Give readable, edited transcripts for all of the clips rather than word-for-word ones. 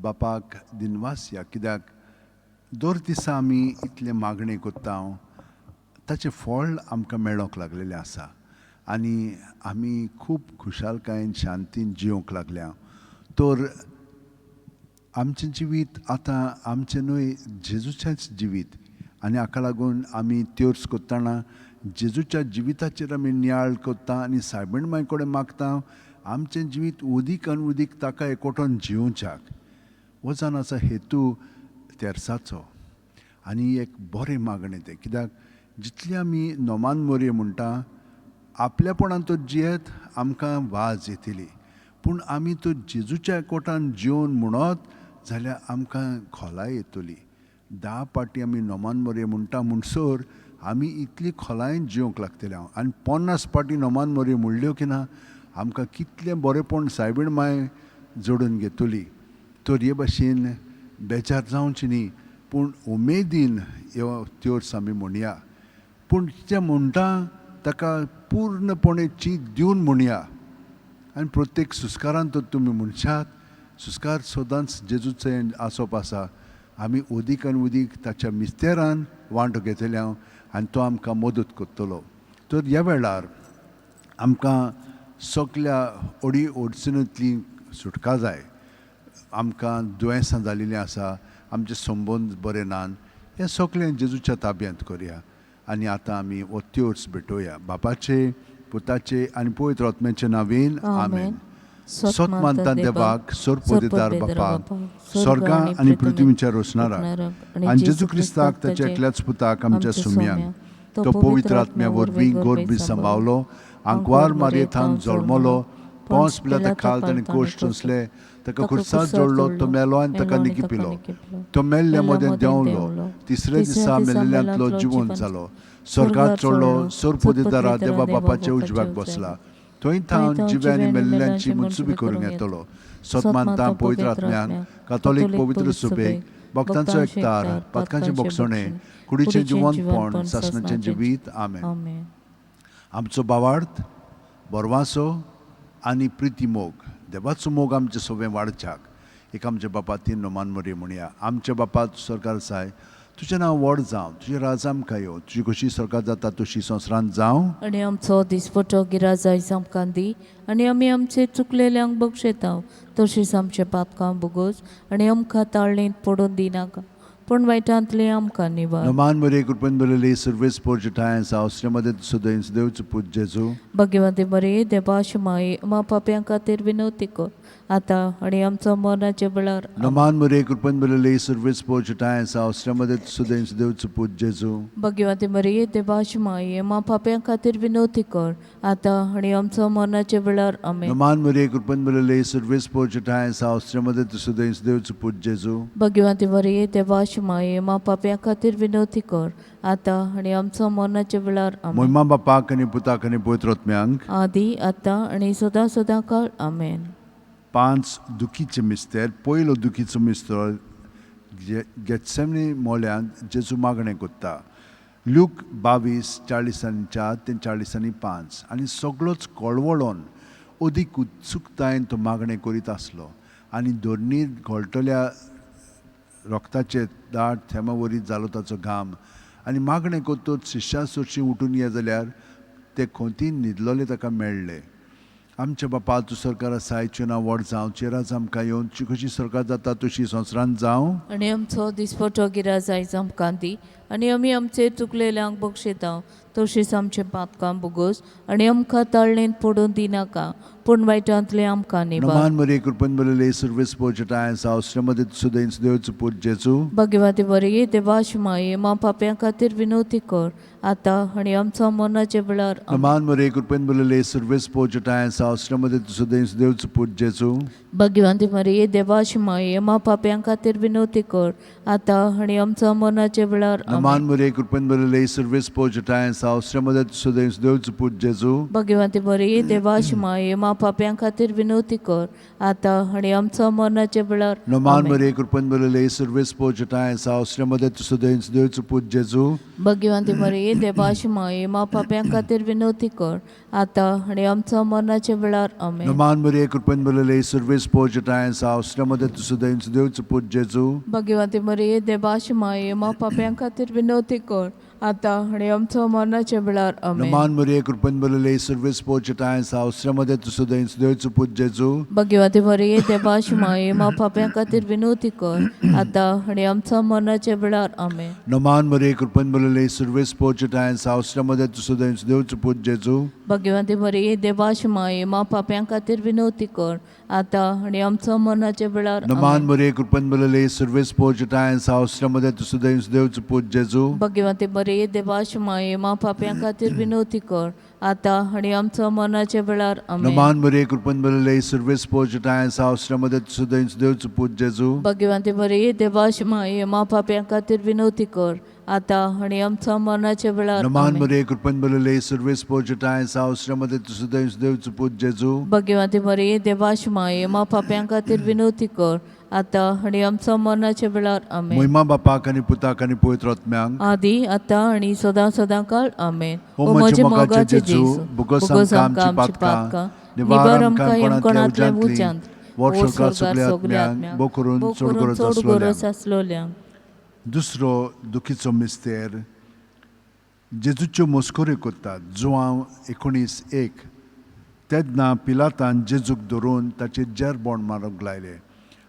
बापाक दिनवासया, कित्याक दर दिसा आमी इतलें मागणें करता, ताचें फळ आमकां मेळोंक लागलेलें आसा आनी आमी खूब खुशालकायेन शांतीन जिवंक लागल्या. तर आमचें जिवीत आतां आमचें न्हय, जेजूचेंच जिवीत आनी हाका लागून आमी त्योर्स करतना जेजूच्या जिविताचेर आमी नियाळ करता आनी सायबीण माय कडेन मागता आमचें जिवीत उदीक आनी उदीक ताका एकवटोन जिवच्याक. हो जावन आसा हेतू तेर्साचो आनी एक बरें मागणें तें, कित्याक जितलें आमी नोमान मोरये म्हणटा आपल्यापणान तर जियेत आमकां वाज येतली, पूण आमी तर जेजूच्या एकवटान जिवन म्हणत जाल्यार आमकां खोलाय येतली. 10 पाटी आमी नोमान मोरये म्हणटा म्हणसर आमी इतली खोलायेन जिवंक लागतले हांव, आनी 50 पाटी नोमान मोरये म्हणल्यो की ना आमकां कितलें बरेंपण सायबीण माय जोडून घेतली. तर हे भाशेन बेजार जावचें न्ही, पूण उमेदीन ह्यो त्योर्स आमी म्हणया, पूण जें म्हणटा ताका पूर्णपणे चीत दिवन म्हणया. आनी प्रत्येक सुस्कारान तर तुमी म्हणशात, सुस्कार सदांच जेजूचें आसप आसा. आमी उदीक आनी उदीक ताच्या मिस्तेरान वांटो घेतले हांव आनी तो आमकां मदत करतलो. तर ह्या वेळार आमकां सगल्या अडी अडचणींतली सुटका जाय. आमकां दुयेंसां जाल्लीं आसा, आमचे संबंद बरे नात, हें सगळें जेजूच्या ताब्यांत करया. आनी आतां आमी हो त्योर्स भेटोवया बापाचे, पुताचे आनी पवित्र आत्म्याचे नांवेन, आमेन. सत मानता देवाक, सोरपोदेदार बापाक, स्वर्गा आनी पृथ्वीच्या रोसणाराक आनी जेजू क्रिस्ताक ताच्या एकल्याच पुताक आमच्या सुम्यांक, तो पवित्र आत्म्या वरवीं गोरबी सांबावलो, आंकवार मारयेथान जल्मलो, पोंस पिलाता खाल ताणें कोश्ट सोंसले, ताका खुर्सात जोडलो, तो मेलो आनी ताका निकिपिलो, तो मेल्ल्या मदें देंवलो, तिसऱ्या दिसा मेल्ल्यांतलो जिवन जालो, स्वर्गात चडलो, सोरपोदेदारा देवा बापाच्या उजव्याक बसला, थंय थावन जिव्या आनी मेल्ल्यांची मुत्सुबी करूंक येतलो. सत मानता पवित्र आत्म्यांक, कातोलीक पवित्र सुबेक, भक्तांचो एकतार, पातकांचें भोगसणें, कुडीचें जिवनपण, सासणाचें जिवीत, आमेन. आमचो बावार्थ बरवासो आनी प्रिती मोग, देवाचो मोग आमचे सोबें वाडच्याक एक आमच्या बापा तीन नोमान मोरये म्हणया. आमच्या बापा सरकार साय, तुजें नांव व्हड जावं, तुजें राज आमकां येवं, तुजी कशी सरकार जाता तशी संवसारांत जावं. आनी आमचो दिसपटो गिराज आयज आमकां दी आनी आमी आमचे चुकलेल्यांक बक्षेता तशीच आमचे पातकां भोगोस आनी आमकां ताळणींत पडून दिनाका, पूण वायटांतले आमकां निवार. नोमान मोरये, कृपेन बरयली सर्वेस पोरचे ठांय सावसरे सुदैंस देवचो पूत जेजू. भाग्यवंती मरिये, देवाची माई, आमा पापयां खातीर विनवती कर आतां आनी आमचो मरणाच्या वेळार. नोमान मोरये, कृपेन बरयली सर्वेस पोरचे ठांय सावसरे सुदैंस देवचो पूत जेजू. भाग्यवंती मरिये, देवाची माई, आमा पापयां खातीर विनवती कर आतां आनी आमचो मरणाच्या वेळार. आमेन. नोमान मोरये, कृपेन बरयली सर्वेस पोरचे ठांय सावसरे सुदैंस देवचो पूत जेजू. भाग्यवंती मरिये, देवाची माई, आमा पापयां खातीर विनवती कर आतां आनी आमचो मरणाच्या वेळार. आमेन. मोहिमा बापाक आनी पुताक आनी पवित्र आत्म्यांक, आदी आतां आनी सदां सदां काळ. आमेन. 5 दुखीचे मिस्तेर. पयलो दुखीचो मिस्तर गेत्सेमनी मोल्यांत जेजू मागणें करता. लूक 22 44 ते 45. आनी सगळोच कळवळोन अदीक उत्सुकतायेन तो मागणें करीत आसलो आनी धरणीर घोळटल्या रोगताचे दाट थेंबा वरी जालो ताचो घाम. आनी मागणें करतच शिश्या सरशीं उठून ये जाल्यार ते खोंतीन न्हिदलोले ताका मेळ्ळे. आमच्या बापा तूं सरकार आसाय, नांव व्हड जावं, चेराज आमकां येवन, तुजी कशी सरकार जाता तशी संवसारांत जावं. आनी आमचो दिसपटो गिराज आयज आमकां दी आनी आमी आमचे चुकलेल्यांक बक्षेता तशीच आमचे पातकां भोगोस आनी आमकां ताळणींत पडून दिनाका, पूण वायटांतले आमकां निवार. नमान मरिये, कृपेन भरिल्ली सर्वेस पोरचे सावसरे सुदैंस देवचो पूत जेजू. भाग्यवती मरिये, देवाची माये, मा पापयां खातीर विनवती कर आतां आनी आमचो मरणाच्या वेळार. नमान मरिये, कृपेन भरिल्ली सर्वेस पोरचे सावसरे सुदैंस देवचो पूत जेजू. भाग्यवंती मरिये, देवाची माये, मा पापयां खातीर विनवती कर आतां आनी आमचो मरणाच्या वेळार. नमान मरिये, कृपेन भरिल्ली सर्वेस पोरचे सावश्रमदत सुदेश देवचो पूत जेजू. भगवंती बरी देवाची माये मा पाप्यां खातीर विनवती कर आतां आनी आमचो मरणाच्या वेळार. नोमान आमेन. मरिये कृपेन भरिल्ले सर्वेस्पोर जेठांय सावश्रमदत सुदेश देवचो पूत जेजू. भगवंती मरिये देवाची माये मा पाप्यां खातीर विनवती कर आतां आनी आमचो मरणाच्या वेळार. आमेन. नोमान मरिये कृपेन भरिल्ले सर्वेस्पोर जेठांय सावश्रमदत सुदेश देवचो पूत जेजू. भगवंती मरिये देवाची माये मा पाप्यां खातीर विनवती कर आतां आनी आमचो मरणाच्या वेळार. आमेन. नोमान मरिये कृपेन भरिल्ले सर्वेस्पोर जेठांय सावश्रमदत सुदेश देवचो पूत जेजू. भगवंती मरिये देवाची माये मा पाप्यां खातीर विनवती कर आतां आनी आमचो मरणाच्या वेळार. आमेन. नोमान मरिये कृपेन भरिल्ले सर्वेस्पोर जेठांय सावश्रमदत सुदेश देवचो पूत जेजू. भगवंती मरिये देवाची माये मा पाप्यां खातीर विनवती कर आतां आनी आमचो मरणाच्या वेळार. नोमान आमेन. मरिये कृपेन भरिल्ले सर्वेस्पोर जेठांय सावश्रमदत सुदेश देवचो पूत जेजू. भगवंती मरिये देवाची माये मा पाप्यां खातीर विनवती कर आतां आनी आमचो मरणाच्या वेळार. आमेन. नोमान मरिये कृपेन भरिल्ले सर्वेस्पोर जेठांय सावश्रमदत सुदेश देवचो पूत जेजू. भगवंती मरिये देवाची माये मा पाप्यां खातीर विनवती कर आतां आनी आमचो मरणाच्या वेळार. नोमान आमेन. मरिये कृपेन भरिल्ले सर्वेस्पोर जेठांय सावश्रमदत सुदेश देवचो पूत जेजू. भगवंती मरिये देवाची माये मा पाप्यां खातीर विनवती कर आतां आनी आमचो मरणाच्या वेळार. आमेन. महिमा बापाक आनी पुताक आनी पवित्र आत्म्यांक. आदी आतां आनी सदां सदां काळ. आमेन. ओ म्हज्या मोगाचे जेजू, भोगोस आमकां आमची पातकां, निवार आमकां कोणांतल्या उज्यांत, व्हड स्वर्गार सगल्या आत्म्यांक, भो करून चड गरज चड गरज आसलोल्यांक. आसलोल्यांक. दुसरो दुखीचो मिस्तेर, जेजूच्यो मस्कऱ्यो करतात. जुआंव 19:1. तेन्ना पिलातान जेजूक धरून ताचेर जेरबोण मारूंक लायलें.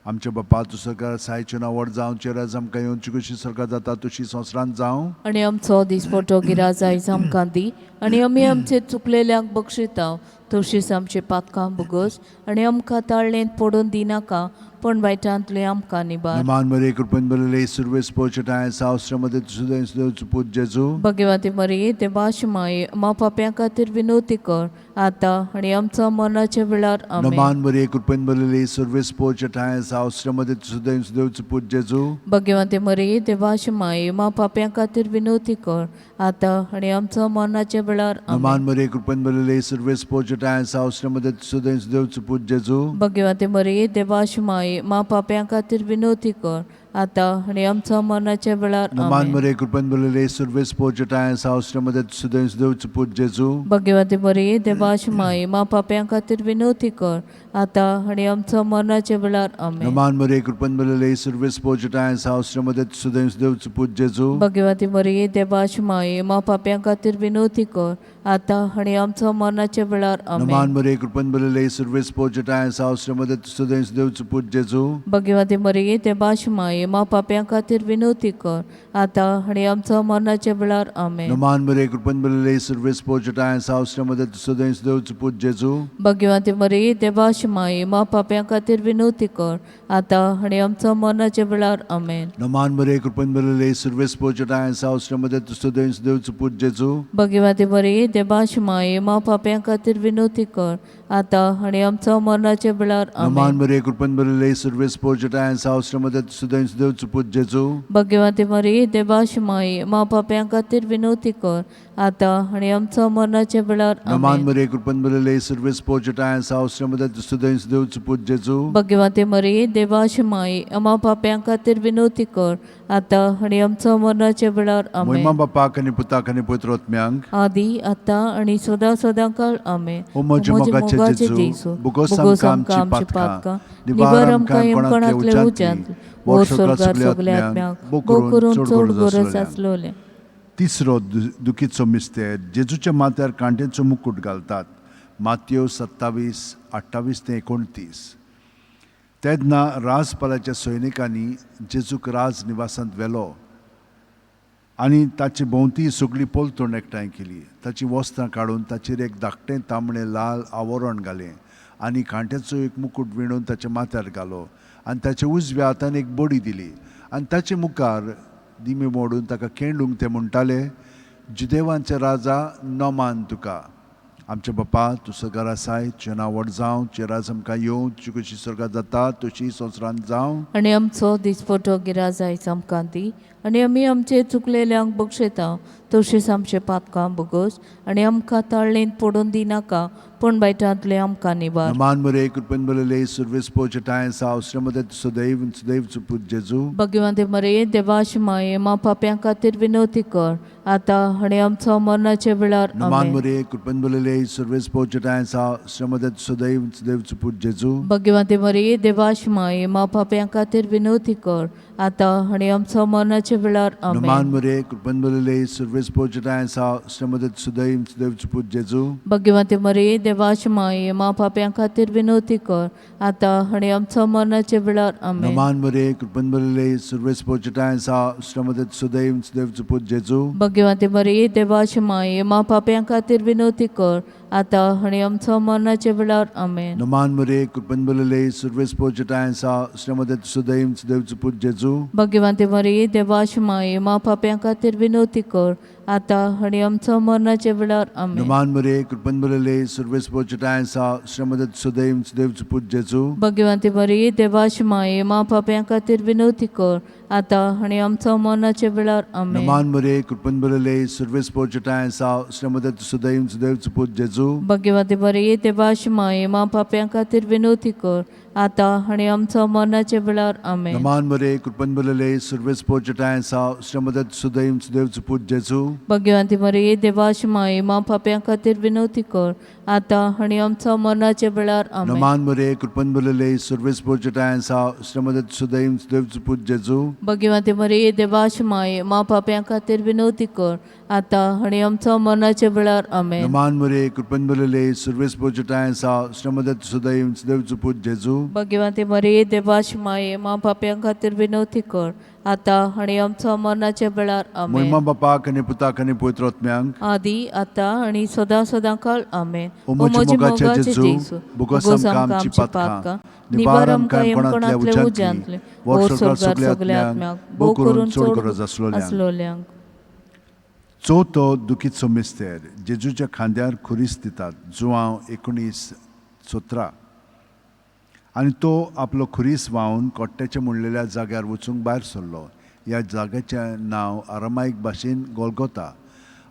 आमच्या बापा, तूं सरकार सायचें नांव व्हड जावचें, राज आमकां येवची, कशी सरकार जाता तशी संवसारांत जावं. आनी आमचो दिसपटो गिराज आयज आमकां दी आनी आमी आमचे चुकलेल्यांक बक्षिता तशीच आमचे पातकां भोगोस आनी आमकां ताळ्ळेंत पडून दिनाका पूण वायटांतले आमकां निबार. नमान मरे कृपेन भरिल्ले सुरवेस पोचटाय सावश्रमदे सुदेश देवचो पूत जेजू. भगवती मरिये देवाची माये मा पाप्यां खातीर विनवती कर आतां आनी आमचो मरणाच्या वेळार. आमेन. नमान मरे कृपेन भरिल्ले सुरवेस पोचटाय सावश्रमदे सुदेश देवचो पूत जेजू. भगवती मरिये देवाची माये मा पाप्यां खातीर विनवती कर आतां आनी आमचो मरणाच्या वेळार. नमान आमेन. मरे कृपेन भरिल्ले सुरवेस पोचटाय सावश्रमदे सुदेश देवचो पूत जेजू. भगवती मरिये देवाची माये मा पाप्यां खातीर विनवती कर आतां आनी आमचो मरणाच्या वेळार. नमान आमेन. मरे कृपेन भरिल्ले सुरवेस पोचटाय सावश्रमदे सुदेश देवचो पूत जेजू. भगवती मरिये देवाची माये मा पाप्यां खातीर विनवती कर आतां आनी आमचो मरणाच्या वेळार. आमेन. नमान मरे कृपेन भरिल्ले सुरवेस पोचटाय सावश्रमदे सुदेश देवचो पूत जेजू. भगवती मरिये देवाची माये मा पाप्यां खातीर विनवती कर आतां आनी आमचो मरणाच्या वेळार. नमान आमेन. मरे कृपेन भरिल्ले सुरवेस पोचटाय सावश्रमदे सुदेश देवचो पूत जेजू. भगवती मरिये देवाची माये मा पाप्यां खातीर विनवती कर आतां आनी आमचो मरणाच्या वेळार. आमेन. नमान मरे कृपेन भरिल्ले सुरवेस पोचटाय सावश्रमदे सुदेश देवचो पूत जेजू. भगवती मरिये देवाची माये मा पाप्यां खातीर विनवती कर आतां आनी आमचो मरणाच्या वेळार. आमेन. नमान मरे कृपेन भरिल्ले सुरवेस पोचटाय सावश्रमदे सुदेश देवचो पूत जेजू. भगवती मरिये देवाची माये मा पाप्यां खातीर विनवती कर आतां आनी आमचो मरणाच्या वेळार. नमान आमेन. मरे कृपेन भरिल्ले सुरवेस पोचटाय सावश्रमदे सुदेश देवचो पूत जेजू. भगवती मरिये देवाची माये मा पाप्यां खातीर विनवती कर आतां आनी आमचो मरणाच्या वेळार. नमान आमेन. मरे कृपेन भरिल्ले सुरवेस पोचटाय सावश्रमदे सुदेश देवचो पूत जेजू. भगवती मरिये देवाची माये मा पाप्यां खातीर विनवती कर आतां आनी आमचो मरणाच्या वेळार. महिमा आमेन. बापाक आनी पुताक आनी पवित्र आत्म्यांक. आदी आतां आनी सदां सदां काळ. आमेन. ओ म्हज्या मोगाचे जेजू, भोगोस आमकां आमची पातकां, निवार आमकां कोणांतल्या उज्यांतली, व्हड स्वर्गार सगल्या आत्म्यांक, भो करून चड गरज आसलोलें. तिसरो दुखीचो मिस्तेर, जेजूच्या माथ्यार कांट्याचो मुकूट घालतात. मातयो 27:28 ते 29. तेन्ना राजपालाच्या सैनिकांनी जेजूक राज निवासांत व्हेलो आनी ताचे भोंवती सगळी पलतण एकठांय केली. ताची वस्त्रां काडून ताचेर एक धाकटें तांबडें लाल आवरण घालें आनी कांट्याचो एक मुकूट विणून ताच्या माथ्यार घालो आनी ताच्या उजव्या हातान एक बडी दिली आनी ताचे मुखार दिमी मोडून ताका केंडूंक ते म्हणटाले, जुदेवांचे राजा, नमान तुका. आमच्या बापा, तूं सरकार आसाय, तुजें नांव व्हड जावं, तुजें राज आमकां येवं, तुजी कशी स्वर्गात जाता तशी संवसारांत जावं. आनी आमचो दिसपटो गिराज आयज आमकां दी आनी आमी आमचे चुकलेल्यांक बक्षयता तशीच आमचे पातकां भोगोस आनी आमकां ताळ्ळेंत पडून दिनाका पूण बायटांतले आमकां निवार. नमान मरे कृपेन भरलेले सर्वेस्पोर चेटाय साव श्रीमदत सदैव सदैव सुपूत जेजू. भगवंते मरे देवाश माये मा पाप्यां खातीर विनवती कर आतां आनी आमचो मरणाच्या वेळार. नमान आमेन. मरे कृपेन भरलेले सर्वेस्पोर चेटाय साव श्रीमदत सदैव सदैव सुपूत जेजू. भगवंते मरे देवाश माये मा पाप्यां खातीर विनवती कर आतां आनी आमचो मरणाच्या वेळार. नमान आमेन. मरे कृपेन भरलेले सर्वेस्पोर चेटाय साव श्रीमदत सदैव सदैव सुपूत जेजू. भगवंते मरे देवाश माये मा पाप्यां खातीर विनवती कर आतां आनी आमचो मरणाच्या वेळार. आमेन. नमान मरे कृपेन भरलेले सर्वेस्पोर चेटाय साव श्रीमदत सदैव सदैव सुपूत जेजू. भगवंते मरे देवाश माये मा पाप्यां खातीर विनवती कर आतां आनी आमचो मरणाच्या वेळार. आमेन. नमान मरे कृपेन भरलेले सर्वेस्पोर चेटाय साव श्रीमदत सदैव सदैव सुपूत जेजू. भगवंते मरे देवाश माये मा पाप्यां खातीर विनवती कर आतां आनी आमचो मरणाच्या वेळार. आमेन. नमान मरे कृपेन भरलेले सर्वेस्पोर चेटाय साव श्रीमदत सदैव सदैव सुपूत जेजू. भगवंते मरे देवाश माये मा पाप्यां खातीर विनवती कर आतां आनी आमचो मरणाच्या वेळार. आमेन. नमान मरे कृपेन भरलेले सर्वेस्पोर चेटाय साव श्रीमदत सदैव सदैव सुपूत जेजू. भगवंते मरे देवाश माये मा पाप्यां खातीर विनवती कर आतां आनी आमचो मरणाच्या वेळार. आमेन. नमान मरे कृपेन भरलेले सर्वेस्पोर चेटाय साव श्रीमदत सदैव सदैव सुपूत जेजू. भगवंती मरे देवाश माये मा पाप्यां खातीर विनवती कर आतां आनी आमचो मरणाच्या वेळार. आमेन. नमान मरे कृपेन भरलेले सर्वेस्पोर चेटाय साव श्रीमदत सदैव सदैव सुपूत जेजू. भगवंती मरे देवाश माये मा पाप्यां खातीर विनवती कर आतां आनी आमचो मरणाच्या वेळार. आमेन. नमान मरे कृपेन भरलेले सर्वेस्पोर चेटाय साव श्रीमदत सदैव सदैव सुपूत जेजू. भगवंती मरे देवाश माये मा पाप्यां खातीर विनवती कर आतां आनी आमचो मरणाच्या वेळार. आमेन. महिमा बापाक आनी पुताक आनी पवित्र आत्म्यांक. आदी आतां आनी सदां सदां काळ. आमेन. ओ म्हज्या मोगाच्या जेजू, भोगोस आमकां आमची पातकां, निवार आमकां यमकणांतल्या उज्यांतले, व्हर स्वर्गार सगल्या आत्म्याक, भोव करून चड गरज आसलोल्यांक. आसलोल्यांक. चवथो दुखीचो मिस्तेर, जेजूच्या खांद्यार खुरीस दितात, जुवांव 19:17. आनी तो आपलो खुरीस व्हांवन कोट्ट्याच्या म्हणलेल्या जाग्यार वचूंक भायर सरलो. ह्या जाग्याचें नांव आरामायक भाशेन गोलगोता.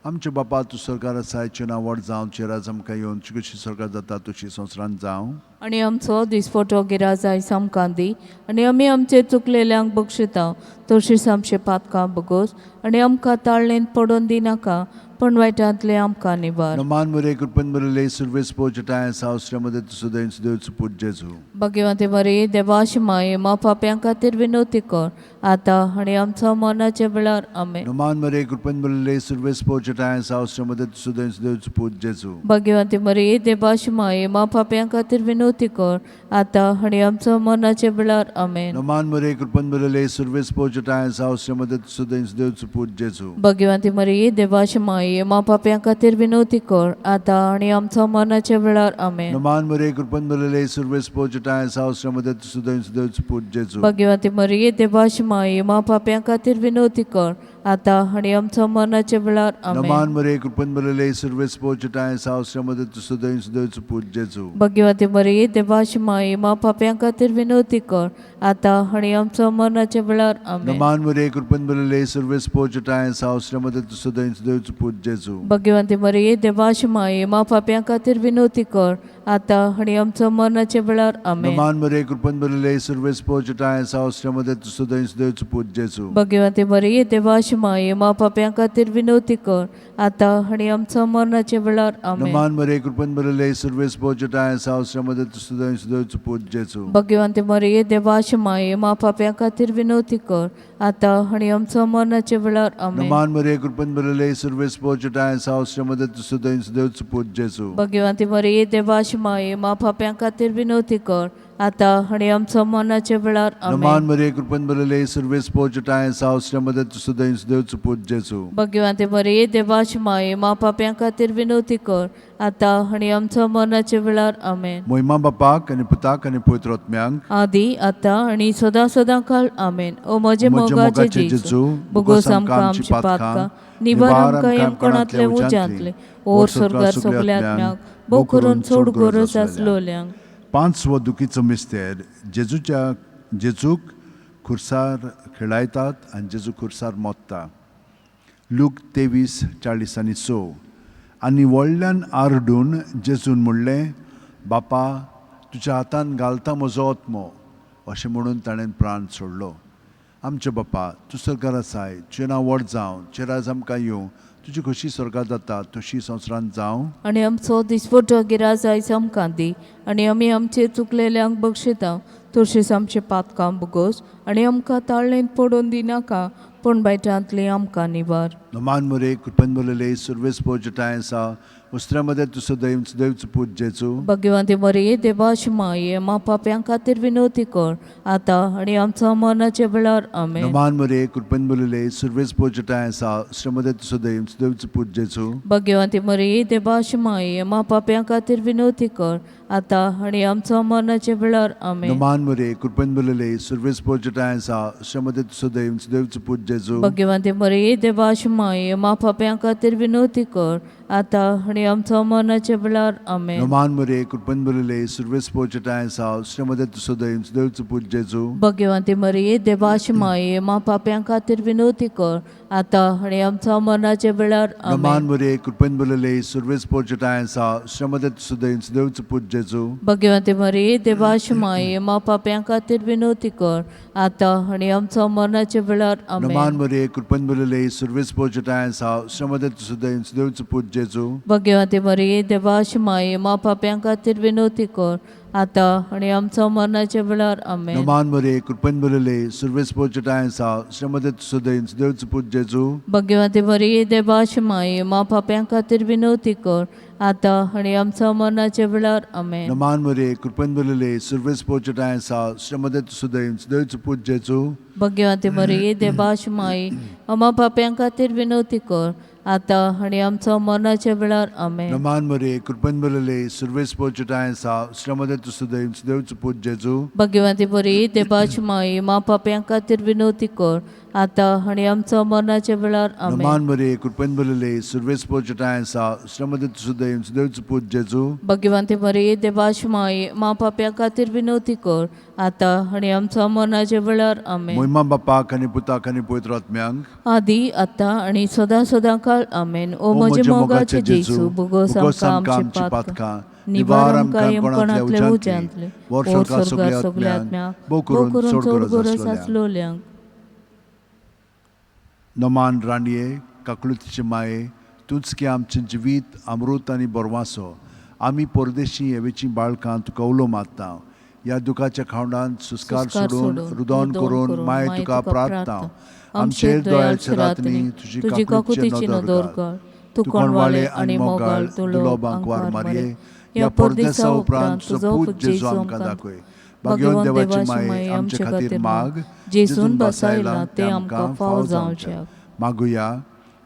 आमच्या बापा, तूं सरकार आसा, नांव व्हड जावं, तुजें राज आमकां येवन, तुजी कशी सरकार जाता तशी संवसारांत जावं. आनी आमचो दिसफोटो गिराज आयज आमकां दी आनी आमी आमचे चुकलेल्यांक बक्षिता तशीच आमचे पातकां भोगोस आनी आमकां ताळ्ळेंत पडून दिनाका पूण वायटांतले आमकां निवार. नमान मरे कृपेन भरिल्ले सर्वेस्पोर चेटाय साव श्रीमदत सदैव सदैव सुपूत जेजू. भगवंते मरे देवाश माये मा पाप्यां खातीर विनवती कर आतां आनी आमचो मरणाच्या वेळार. आमेन. नमान मरे कृपेन भरिल्ले सर्वेस्पोर चेटाय साव श्रीमदत सदैव सदैव सुपूत जेजू. भगवंते मरे देवाश माये मा पाप्यां खातीर विनवती कर आतां आनी आमचो मरणाच्या वेळार. आमेन. नमान मरे कृपेन भरिल्ले सर्वेस्पोर चेटाय साव श्रीमदत सदैव सदैव सुपूत जेजू. भगवंती मरिये देवाश माये मा पाप्यां खातीर विनवती कर आतां आनी आमचो मरणाच्या वेळार. आमेन. नमान मरे कृपेन भरिल्ले सर्वेस्पोर चेटाय साव श्रीमदत सदैव सदैव सुपूत जेजू. भगवंती मरिये देवाश माये मा पाप्यां खातीर विनवती कर आतां आनी आमचो मरणाच्या वेळार. आमेन. नमान मरे कृपेन भरिल्ले सर्वेस्पोर चेटाय साव श्रीमदत सदैव सदैव सुपूत जेजू. भगवंती मरिये देवाश माये मा पाप्यां खातीर विनवती कर आतां आनी आमचो मरणाच्या वेळार. आमेन. नमान मरे कृपेन भरिल्ले सर्वेस्पोर चेटाय साव श्रीमदत सदैव सदैव सुपूत जेजू. भगवंती मरिये देवाश माये मा पाप्यां खातीर विनवती कर आतां आनी आमचो मरणाच्या वेळार. आमेन. नमान मरे कृपेन भरिल्ले सर्वेस्पोर चेटाय साव श्रीमदत सदैव सदैव सुपूत जेजू. भगवंती मरिये देवाश माये मा पाप्यां खातीर विनवती कर आतां आनी आमचो मरणाच्या वेळार. आमेन. नमान मरे कृपेन भरिल्ले सर्वेस्पोर चेटाय साव श्रीमदत सदैव सदैव सुपूत जेजू. भगवंती मरिये देवाश माये मा पाप्यां खातीर विनवती कर आतां आनी आमचो मरणाच्या वेळार. आमेन. नमान मरे कृपेन भरिल्ले सर्वेस्पोर चेटाय साव श्रीमदत सदैव सदैव सुपूत जेजू. भगवंती मरिये देवाश माये मा पाप्यां खातीर विनवती कर आतां आनी आमचो मरणाच्या वेळार. आमेन. नमान मरे कृपेन भरिल्ले सर्वेस्पोर चेटाय साव श्रीमदत सदैव सदैव सुपूत जेजू. भगवंती मरिये देवाश माये मा पाप्यां खातीर विनवती कर आतां आनी आमचो मरणाच्या वेळार. आमेन. महिमा बापाक आनी पुताक आनी पवित्र आत्म्यांक. आदी आतां आनी सदां सदां काळ. आमेन. ओ म्हजे म्हज्या मोगाचे मोगाचे जेजू, जेजू, भोगोस आमकां आमची पातकां, निवार आमकां यमकणांतले उज्यांतले, ओर स्वर्गार सगल्या आत्म्याक, भोव करून चड गरज आसलोल्यांक. पांचवो दुखीचो मिस्तेर, जेजूच्या जेजूक खुर्सार खेळायतात आनी जेजू खुर्सार मोत्ता. लूक 23:46. आनी व्हडल्यान आरडून जेजून म्हणलें, बापा, तुज्या हातान घालता म्हजो आत्मो. अशें म्हणून ताणें प्राण सोडलो. आमचे बापा, तूं स्वर्गार आसाय, तुजें नांव व्हड जावं, तुजें राज आमकां येवं, तुजी खोशी स्वर्गार जाता तशी संवसारांत जावं. आनी आमचो दिसपटो गिराज आयज आमकां दी आनी आमी आमचे चुकलेल्यांक बक्षिता तशेंच आमचे पातकां भोगोस आनी आमकां ताळ्ळेंत पडून दिनाका पूण बायटांतली आमकां निवार. नमान मुरे कृपेन भरलेले सुर्वेस पोजटाय आसा, उस्त्र्या मदें तूं सदैव सदैवचो पूत जेजू. भगवंती मरिये देवाची माये मा पाप्यां खातीर विनवती कर आतां आनी आमचो मरणाच्या वेळार. आमेन. नमान मुरे कृपेन भरलेले सुर्वेस पोजटाय आसा, उस्त्र्या मदें तूं सदैव सदैवचो पूत जेजू. भगवंती मरिये देवाची माये मा पाप्यां खातीर विनवती कर आतां आनी आमचो मरणाच्या वेळार. आमेन. नमान मुरे कृपेन भरलेले सुर्वेस पोजटाय आसा, उस्त्र्या मदें तूं सदैव सदैवचो पूत जेजू. भगवंती मरिये देवाची माये मा पाप्यां खातीर विनवती कर आतां आनी आमचो मरणाच्या वेळार. आमेन. नमान मुरे कृपेन भरलेले सुर्वेस पोजटाय आसा, उस्त्र्या मदें तूं सदैव सदैवचो पूत जेजू. भगवंती मरिये देवाची माये मा पाप्यां खातीर विनवती कर आतां आनी आमचो मरणाच्या वेळार. नमान आमेन. मुरे कृपेन भरलेले सुर्वेस पोजटाय आसा, उस्त्र्या मदें तूं सदैव सदैवचो पूत जेजू. भगवंती मरिये देवाची माये मा पाप्यां खातीर विनवती कर आतां आनी आमचो मरणाच्या वेळार. नमान आमेन. मुरे कृपेन भरलेले सुर्वेस पोजटाय आसा, उस्त्र्या मदें तूं सदैव सदैवचो पूत जेजू. भगवंती मरिये देवाची माये मा पाप्यां खातीर विनवती कर आतां आनी आमचो मरणाच्या वेळार. आमेन. नमान मुरे कृपेन भरलेले सुर्वेस पोजटाय आसा, उस्त्र्या मदें तूं सदैव सदैवचो पूत जेजू. भगवंती मरिये देवाची माये मा पाप्यां खातीर विनवती कर आतां आनी आमचो मरणाच्या वेळार. आमेन. नमान मुरे कृपेन भरलेले सुर्वेस पोजटाय आसा, उस्त्र्या मदें तूं सदैव सदैवचो पूत जेजू. भगवंती मरिये देवाची माये आम्हा पाप्यां खातीर विनवती कर आतां आनी आमचो मरणाच्या वेळार. आमेन. नमान मुरे कृपेन भरलेले सुर्वेस पोजटाय आसा, उस्त्र्या मदें तूं सदैव सदैवचो पूत जेजू. भगवंती मरिये देवाची माये मा पाप्यां खातीर विनवती कर आतां आनी आमचो मरणाच्या वेळार. आमेन. नमान मुरे कृपेन भरलेले सुर्वेस पोजटाय आसा, उस्त्र्या मदें तूं सदैव सदैवचो पूत जेजू. भगवंती मरिये देवाची माये मा पाप्यां खातीर विनवती कर आतां आनी आमचो मरणाच्या वेळार. आमेन. मोहिमा बापाक आनी पुताक आनी पवित्र आत्म्यांक आदी आतां आनी सदां सदां काळ. आमेन. ओ म्हजे मोगाचे जेजू, भोगोस आमकां आमची पातकां, निवार आमकां यमकणांतले उज्यांतले, वर वर स्वर्गार स्वर्गार सगल्या आत्म्यांक, भोव भोव करून करून चड चड गरज गरज आसलेल्यांक. आसलोल्यांक. नमान राणये, काकळुतीचे माये, तूंच गे आमचें जिवीत अमृत आनी बरवासो. आमी परदेशी हेवेचीं बाळकां तुका उलो मारता. ह्या दुखाच्या खावडांत सुस्कार सोडून रुदन करून माय तुका प्रार्थना. आमचेर दयाळचे रातनी तुजी काकुतीची नदर घाल. तूं कोणवाळे आनी मोगाळ तुलो बांकवार मारये, ह्या परदेसा उपरांत तुजो पूत जेजू आमकां दाखय. भाग्यवंत देवाची माये, आमचे खातीर माग, जेजून बसायला ते आमकां फाव जावच्याक. मागुया.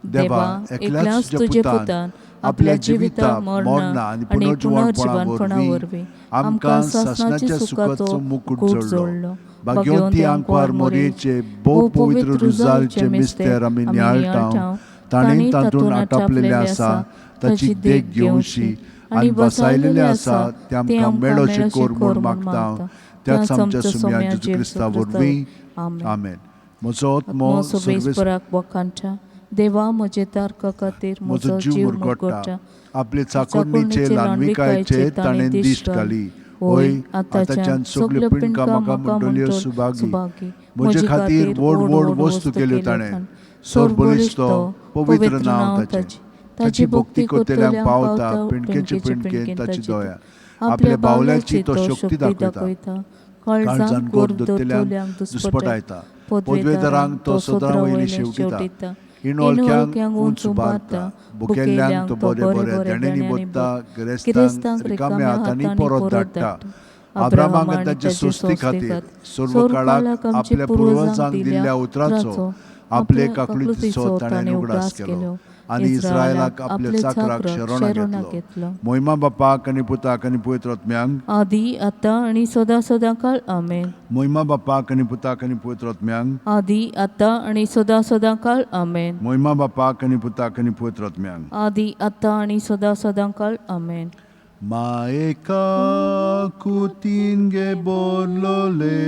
देवा, एकल्याच तुज्या पुतान आपल्या जिविता, मरणा आनी पुनर्जिवणपणा वरवीं आमकां सासणाच्या सुखाचो मुकूट जोडलो. भाग्यवंती आंकवार मोरयेचे भोव पवित्र रुजालचे मिस्तेर आमी नियाळटा, ताणें तातूंत आटापलेलें आसा ताची देख घेवची आनी बसायलेलें आसा तें आमकां मेळोशें कर म्हूण मागता, त्याच आमच्या सुम्या जेजू क्रिस्ता वरवीं. आमेन. म्हजो आत्मो सर्वेस्पराक वखाणटा, देवा म्हजे तारका खातीर म्हजो जीव मुरगट्टा. आपले चाकोरणीचे ल्हानविकायेचेर ताणें दिश्ट घाली. होय, आतांच्यान सगल्यो पिंडकां म्हाका म्हणटल्यो सुभागी. म्हजे खातीर व्हड व्हड वस्तू केल्यो ताणें. सरबळिश्ट पवित्र नांव ताचें. ताची भक्ती करतल्यांक पावता पिंडकेचे पिंडकेन ताची दया. आपल्या बावल्याची तो शक्ती दाखयता, काळजान गोर दत्तल्यांक दुस्पटायता. पदवेदारांक तो सदरा वयली शेवटिता, इणोळक्यांक उंच उबारता. बुकेल्ल्यांक तो बरे बरे देण्यांनी बोत्ता, गिरेस्तांक रिकाम्या हातांनी परत धाडटा. अब्रामाक आनी ताचे सोस्ती खातीर सर्व काळाक आपल्या पुर्वजांक दिल्ल्या उतराचो आपले काकळुतीचो ताणें उगडास केलो आनी इस्रायलाक आपल्या चाकराक शरणां घेतलो. मोहिमा बापाक आनी पुताक आनी पवित्र आत्म्यांक, आदी आतां आनी सदां सदां काळ. आमेन. मोहिमा बापाक आनी पुताक आनी पवित्र आत्म्यांक, आदी आतां आनी सदां सदां काळ. आमेन. मोहिमा बापाक आनी पुताक आनी पवित्र आत्म्यांक, आदी आतां आनी सदां सदां काळ. आमेन. मायेका कुतीन गे बोरलोले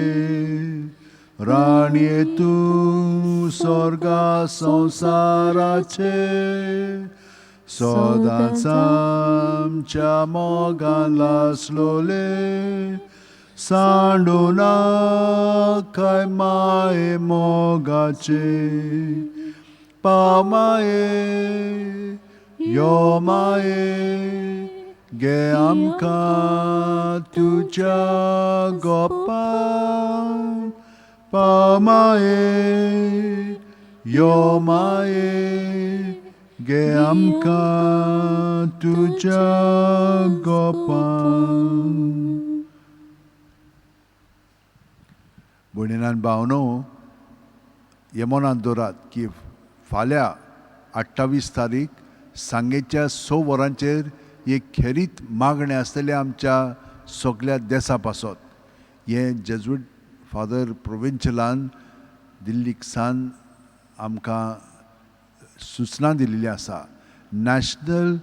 राणये तूं स्वर्गा संवसाराचे सदांच आमच्या मोगान लासलोले सांडू नाकाय माये मोगाचे पाव माये यो माये गे आमकां तुज्या गोपान पाव माये यो माये गे आमकां तुज्या गोपान. भयणीन भावनो हे मनांत दवरात की फाल्यां 28 तारीख सांगेच्या 6 वरांचेर एक खेरीत मागणें आसतलें आमच्या सगल्या देसा पासत. हें जेज्वीट फादर प्रोविंशलान दिल्लीक सान आमकां सुचना दिल्ली आसा. National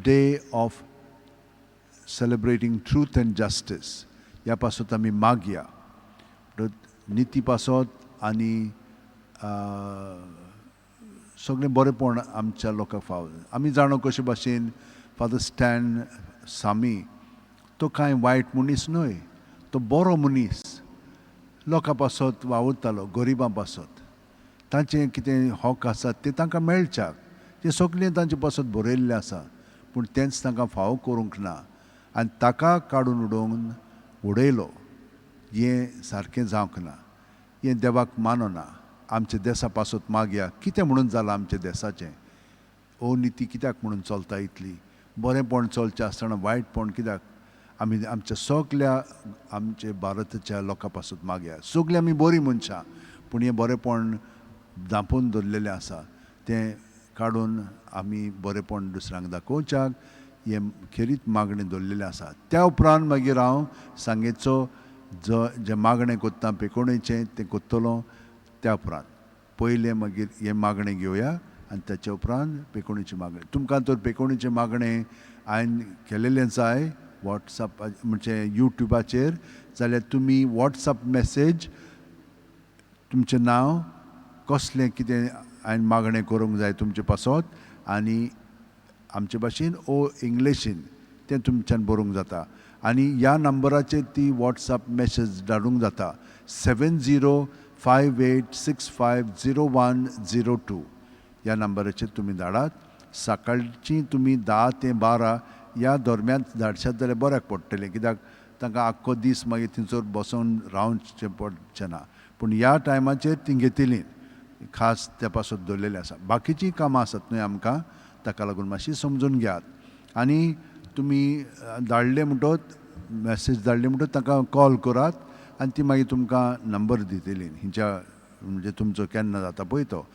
day of celebrating truth and justice ह्या पासत आमी मागया निती पासत आनी सगळें बरेंपण आमच्या लोकांक फाव. आमी जाणो कशे भाशेन फादर स्टॅन सामी तो कांय वायट मनीस न्हय, तो बरो मनीस, लोकां पासत वावुरतालो, गरिबां पासत, तांचें कितें हक आसा तें तांकां मेळच्याक तें सगळें तांचे पासत बरयल्लें आसा, पूण तेंच तांकां फावो करूंक ना आनी ताका काडून उडोवन उडयलो. हें सारकें जावंक ना, हें देवाक मानना. आमच्या देसा पासत मागया कितें म्हणून जालां आमच्या देसाचें, अनिती कित्याक म्हणून चलता इतली, बरेंपण चलचें आसतना वायटपण कित्याक. आमी आमच्या सगल्या आमच्या भारताच्या लोकां पासत मागया. सगलीं आमी बरीं मनशां, पूण हें बरेंपण धांपून दवरलेलें आसा तें काडून आमी बरेंपण दुसऱ्यांक दाखोवच्याक हें खेरीत मागणें दवरलेलें आसा. त्या उपरांत मागीर हांव सांगेचो जो जें मागणें कोत्ता पेकोणेचें तें कोत्तलो. त्या उपरांत पयलें मागीर हें मागणें घेवया आनी ताच्या उपरांत पेकोणेचें मागणें. तुमकां तर पेकोणेचें मागणें हांवें केलेलें जाय वॉट्सएप म्हणजे युट्यूबाचेर जाल्यार तुमी वॉट्सएप मॅसेज तुमचें नांव कसलें कितें हांवें मागणें करूंक जाय तुमचे पासत आनी आमचे भाशेन ओ इंग्लिशीन तें तुमच्यान बरोवंक जाता आनी ह्या नंबराचेर ती वॉट्सएप मॅसेज धाडूंक जाता 7058650102 ह्या नंबराचेर तुमी धाडात. सकाळची तुमी 10 ते 12 ह्या दरम्यान धाडशात जाल्यार बऱ्याक पडटलें, कित्याक तांकां आख्खो दीस मागीर थंयसर बसोन रावचें पडचें ना, पूण ह्या टायमाचेर ती घेतली खास त्या पासत दवरलेलें आसा. बाकीचीं कामां आसात न्हय आमकां, ताका लागून मातशी समजून घेयात. आनी तुमी धाडले म्हणटत मॅसेज धाडली म्हणटच तांकां कॉल करात आनी ती मागीर तुमकां नंबर दितली हिंच्या म्हणजे तुमचो केन्ना जाता पळय तो.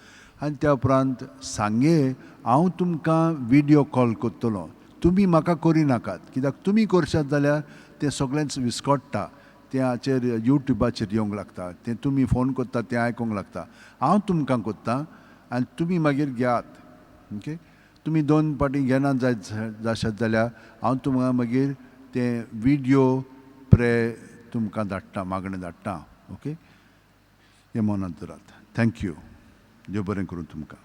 आनी त्या उपरांत सांगे हांव तुमकां विडियो कॉल करतलो, तुमी म्हाका करिनाकात, कित्याक तुमी करशात जाल्यार तें सगळेंच विस्कटता, तें हाचेर युट्यूबाचेर येवंक लागता, तें तुमी फोन करता तें आयकूंक लागता. हांव तुमकां करता आनी तुमी मागीर घेयात. ओके, तुमी 2 पाटी घेना जायत जाशात जाल्यार हांव तुमकां मागीर तें विडियो प्रे तुमकां धाडटा, मागणें धाडटा. ओके, हें मनांत दवरात. Thank you, देव बरें करूं तुमकां.